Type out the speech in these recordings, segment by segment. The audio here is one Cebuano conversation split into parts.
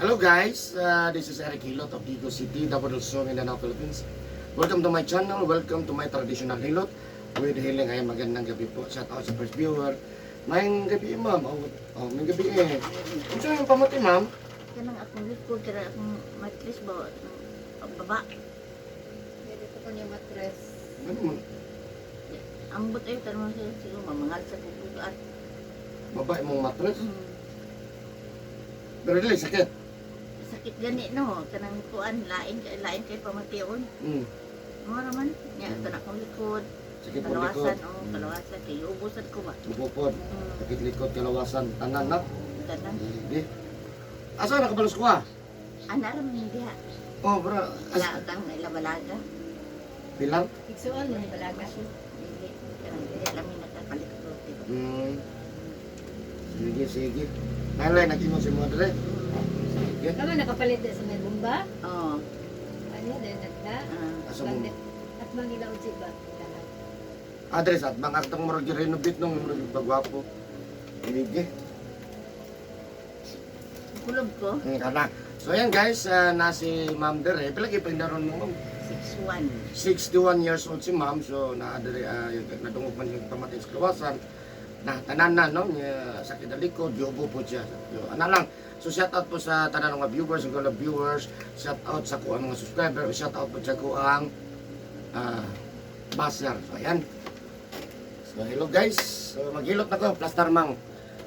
Hello guys, this is Eric Hilot of Digos City, Davao del Sur, Mindanao, Philippines. Welcome to my channel, welcome to my traditional hilot with healing. Ay, magandang gabi po. Shout out sa first viewer. Maayong gabi, ma'am. Oh, maayong gabi eh. Unsa yung pamati, ma'am? Kanang akong likod, kanang akong matris ba, ang baba. Dito ko niya matres. Ano man? Ambot ay tanong siya, siguro mamangal sa kukugaan. Babae mong matras? Pero dili, sakit. Sakit gani no, kanang kuan, lain kay lain kay pamation. Mo raman, niya kanang akong likod, Sakit po likod. kalawasan, oh, kalawasan kay ubusan ko ba. Ubupod. Sakit likod, kalawasan. Tanan na. Tanan. Hindi. Asa nakabalos ko ah? Ana ra man diha. Oh, bro. Wala ang ilabalaga. Bilang? Igsuon mo ni balaga. Dili, kanang diha lami nakapalit ko, diba? Sige, sige. Nalay, nag-ingon si mo dre. Sige. Kamo nakapalit din sa may bumba. Oh, Ano din nagda? ah, Asa mo? At mangila uji ba? Lahat. Address at bang atong murag renovate nung murag bagwapo. Sige. Kulob ko, Kana. So ayan guys, na si Ma'am dere. Pila kay pagdaron mo, ma'am? 6'1". 61 years old si Ma'am. So na dere yung nadungog man yung pamatay sa kawasan. Na tanan na no, niya sakit na likod, yobo po siya. Yo, ana lang. So shout out po sa tanan mga viewers, ang mga viewers, shout out sa kuang mga subscriber, shout out po sa kuang basher. So ayan. So hello guys. So maghilot na ko, plaster mang.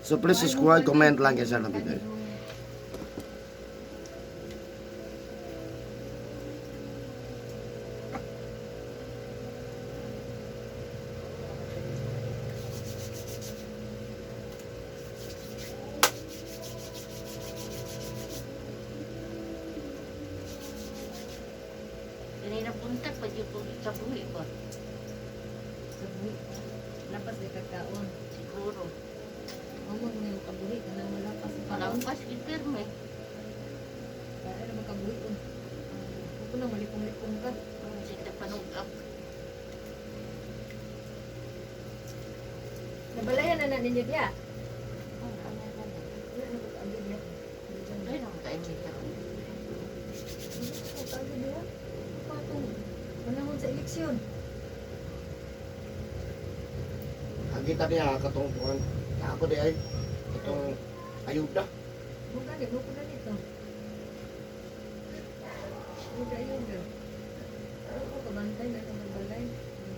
So please subscribe, comment lang guys ng video. Kanina punta pa jud ko sa buhi ba. Sa buhi. Lapas di kagkaon. Siguro. Mamo mo yung kabuhi kanang malapas sa kaon. Lampas gid pirme. Kaya na makabuhi on. Ako na malipong-lipong ka. Sige panugap. Nabalayan na na ninyo diya. Wala na ko kaagi diya. Ay, naman tayo may karoon. Wala na ko kaagi diya. Patong. Panahon sa eleksyon. Ang kita niya katong kuan. Ako di ay katong ayuda. Mo gani mo ko na nito. Ayuda ayuda. Ako ko kabantay na itong balay.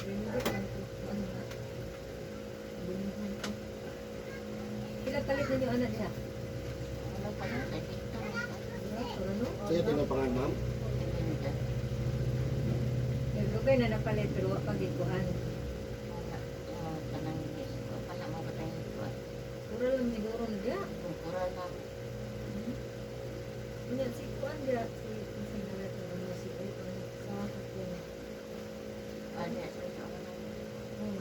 Renovate lang ko. Ano na. Bunuhan ko. Pila palit ninyo anak diha? Wala pa na tayo dito. Wala ano? Sige tinapangan ma'am. Ganda. Dugay na napalit pero wa pa gid kuan. Wala. Ah, kanang wala mo ba tayo dito? Pura lang siguro na diha. Pura lang. Unya si kuan diha si unsay ngalan ng ano si ay kuan sa ako. Ano sa ako na. Oh.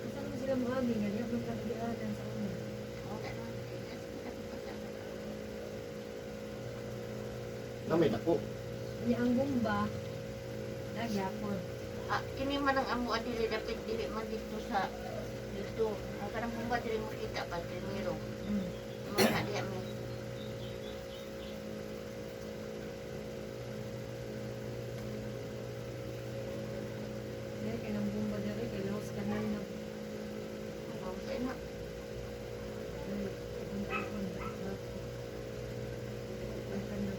Asa naman sila moagi nga diha man kagianan sa una. Wala na. Na may dako. Unya ang bumba nagyapon. Ah, kini man ang amo dili dapit dili man dito sa dito. Ang kanang bumba dili makita pa primero. Mga diha mi. Dahil kay nang bumba diri kay laos kanal na. Ang na. Ay, ang kuan. Ang kanal.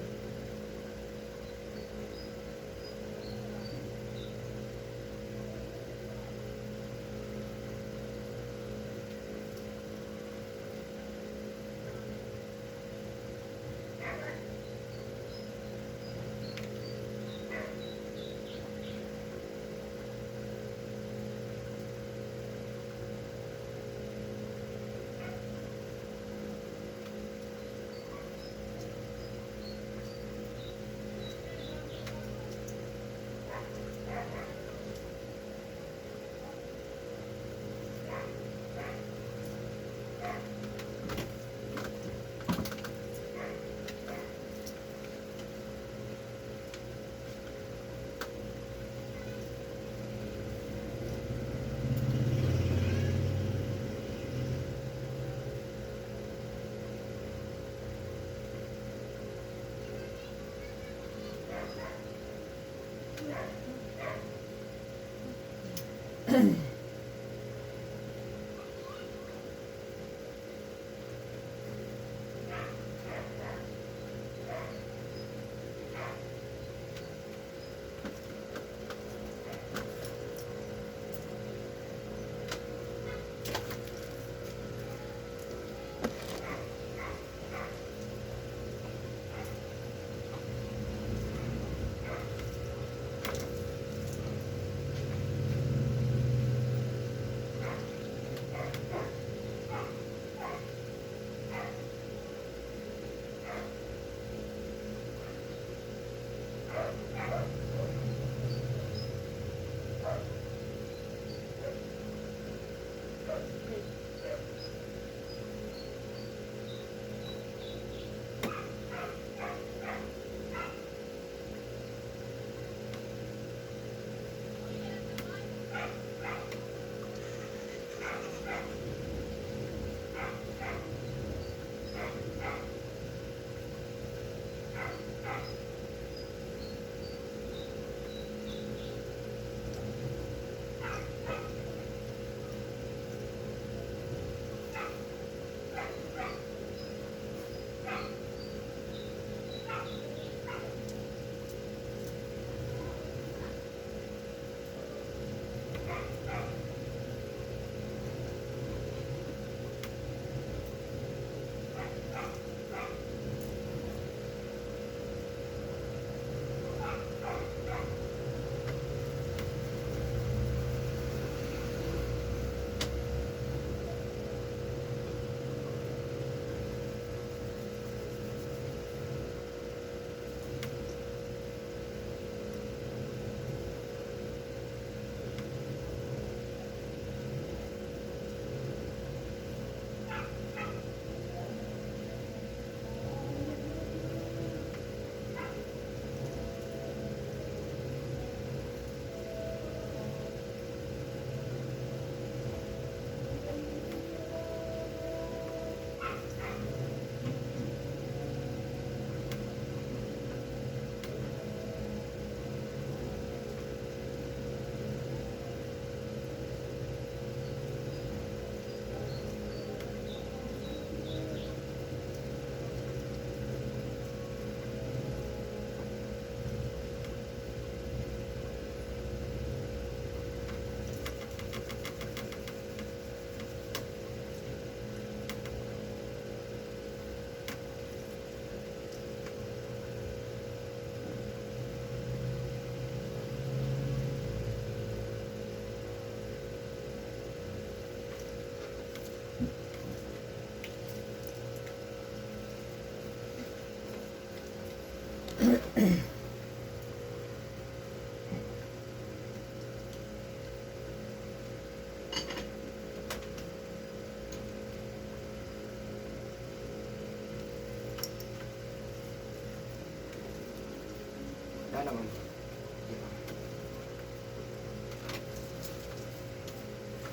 Wala naman.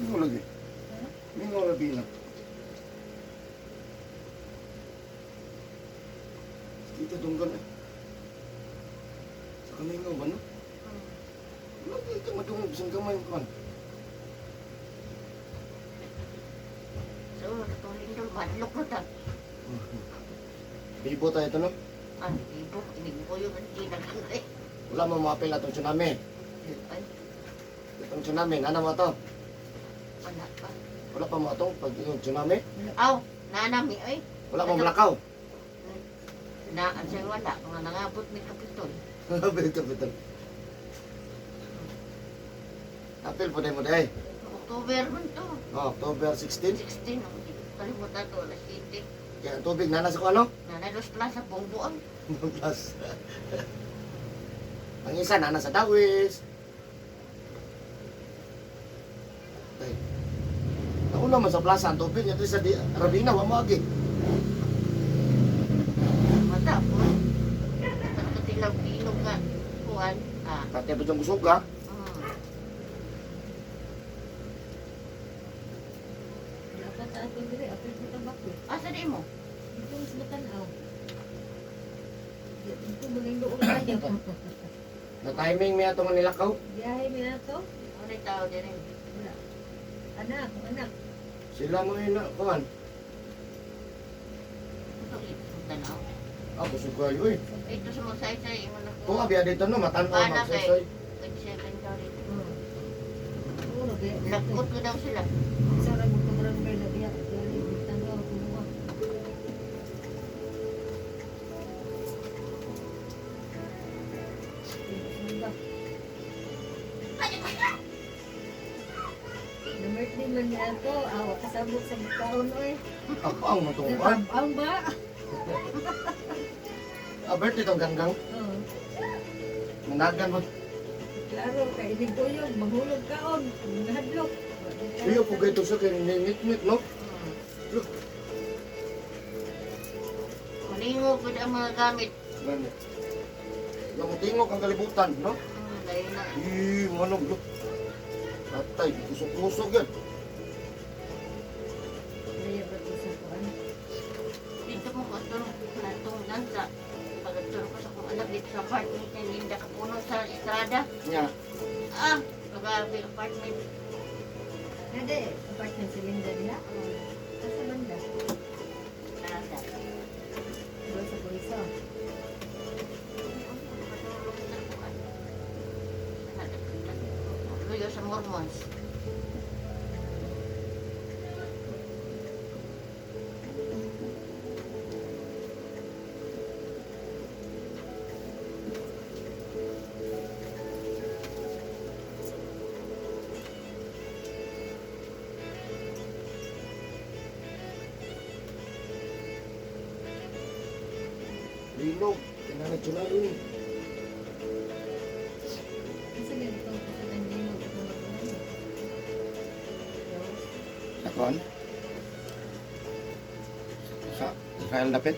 Mingo lagi. Mingo lagi na. Kita dunggan eh. Sa kamingaw ba no? Lagi ito madungog sa gamay ko kan. So, natulindol, madlok na ta. Bibo tayo ito no? Ah, ibo, inigbo yung hindi nagkakay. Wala mo mapil na itong tsunami. Ay, Itong tsunami, nana mo ito. wala pa. Wala pa mo itong pag yung tsunami. Aw, nanami, ay. Wala pa malakaw. Na, ang sa'yo wala. Mga nangabot may kapitol. Kapitol, kapitol. Apil po mo day. October man to. Oh, October 16. 16, ang hindi ko kalimutan to. Alas 7. Kaya ang tubig nana sa ko ano? Nanay Los Plaza, buong buong. Plus. Ang isa nana sa Dawis. Ay. Nauna man sa plaza ang tubig ito sa di, Rabina wa mo agi. Matapos. Pagkatilaw, inog ka. Kuhan. Ah. Pati pa diyang kusog ha. Dapat sa atin diri, apil sa tabako. Asa di mo? Dito mas matanaw. Dito maling doon tayo. Na timing mi atong nilakaw. Biyahe mi na to. Ano yung tao din eh? Wala. Anak, anak. Sila mo yun na kuan. Ito dito sa tanaw. Ah, kusog kayo eh. Ito sa magsaysay, imo na ko. Kung abiya dito no matan-aw Paano kay? magsaysay. 27 daw dito. Puro kay. Lagkot ko daw sila. Sa ra mo barangay na diya. Dali tanaw kumuha. Na-birthday man niya to, awa kasabot sa kaon oy. Ako ang matungkuan. Ang ba? Ah, birthday tong ganggang. Oo. Managan mo. Klaro, kay inig uyog, mahulog kaon, nahadlok. Iyo po kayo sa kay ngit-ngit no. Look. Malingo ko ang mga gamit. Gani. Yung tingog ang kalibutan no. Dahil na. Ih, manog look. Atay, kusog-kusog yan. Kaya ba ito sa kuan? Dito mo ko itong natong lansa. Pagkatulog ko sa kong anak dito sa apartment ni Linda Kapuno sa Estrada. Nya, Ah, grabe apartment. Nade, apartment si Linda diha. Asa banda? Estrada. Doon sa puliso. Luyo sa Mormons. linog, kinana tsunami ni. Asa ganito sa nandino at mga kuan? Akon? Sa Israel dapit?